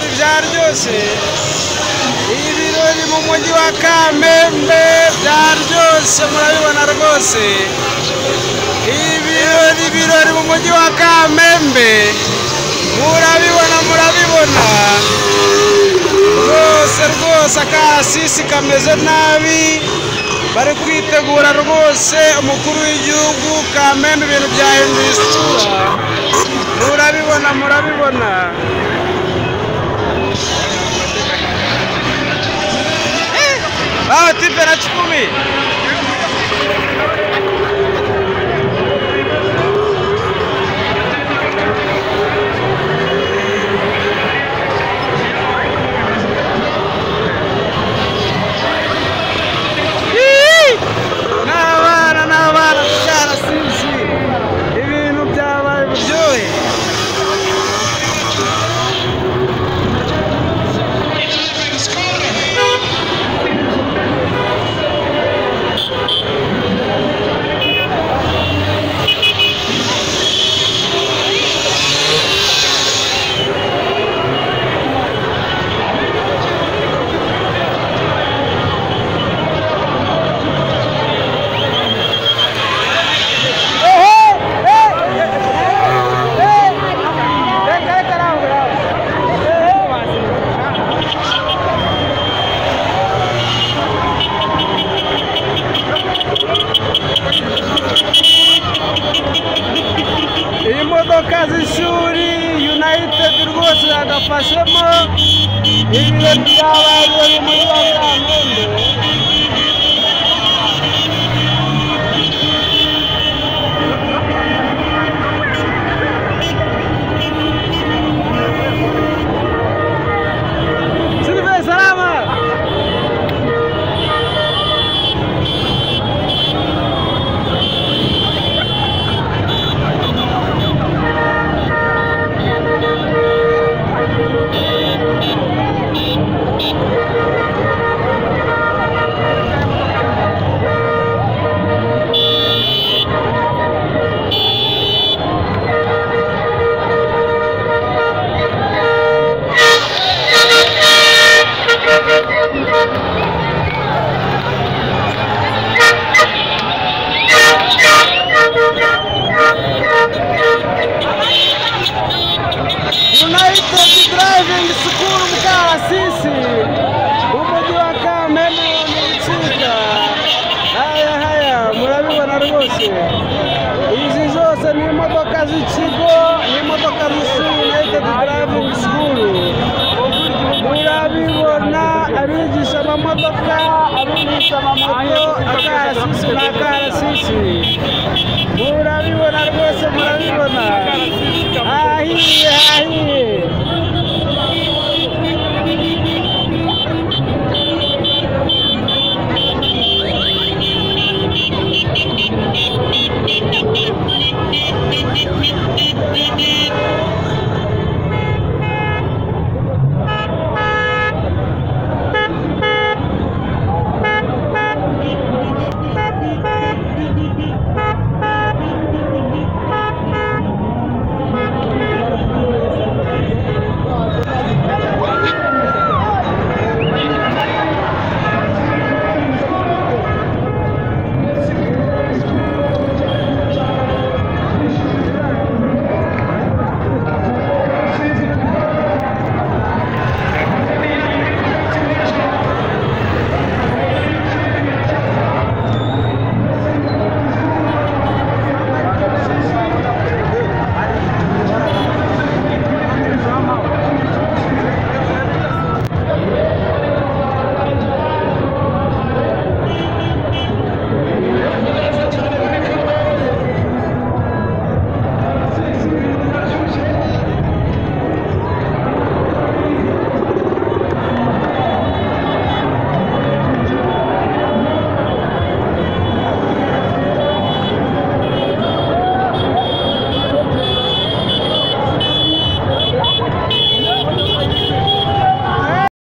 Ibirori byaryoshye, ibirori mu mujyi wa Kamembe byaryoshye, murabibona rwose. Ibirori mu mujyi wa Kamembe murabibona, murabibona rwose rwose. Akarasisi kameze nabi, bari kwitegura rwose umukuru w'igihugu. Kamembe ibintu byahinduye isura, murabibona, murabibona. Tipe na chikumi. N'abana byarasisi, ibintu byabaye buryohe. Imodoka z'ishuri United rwose yagafashemo. Ibirori byabaye mu mujyi wa Kamembe. Silve salama. United Driving School Mukarasisi, umujyi wa Kamembe n'ibicika. Haya haya, murabibona rwose. Izi zose ni imodoka z'ikigo, ni imodoka z'ishuri United Driving School. Murabibona abigisha amamodoka, abigisha amamoto, akarasisi n'akarasisi. Murabibona rwose, murabibona. Ahiye, ahiye.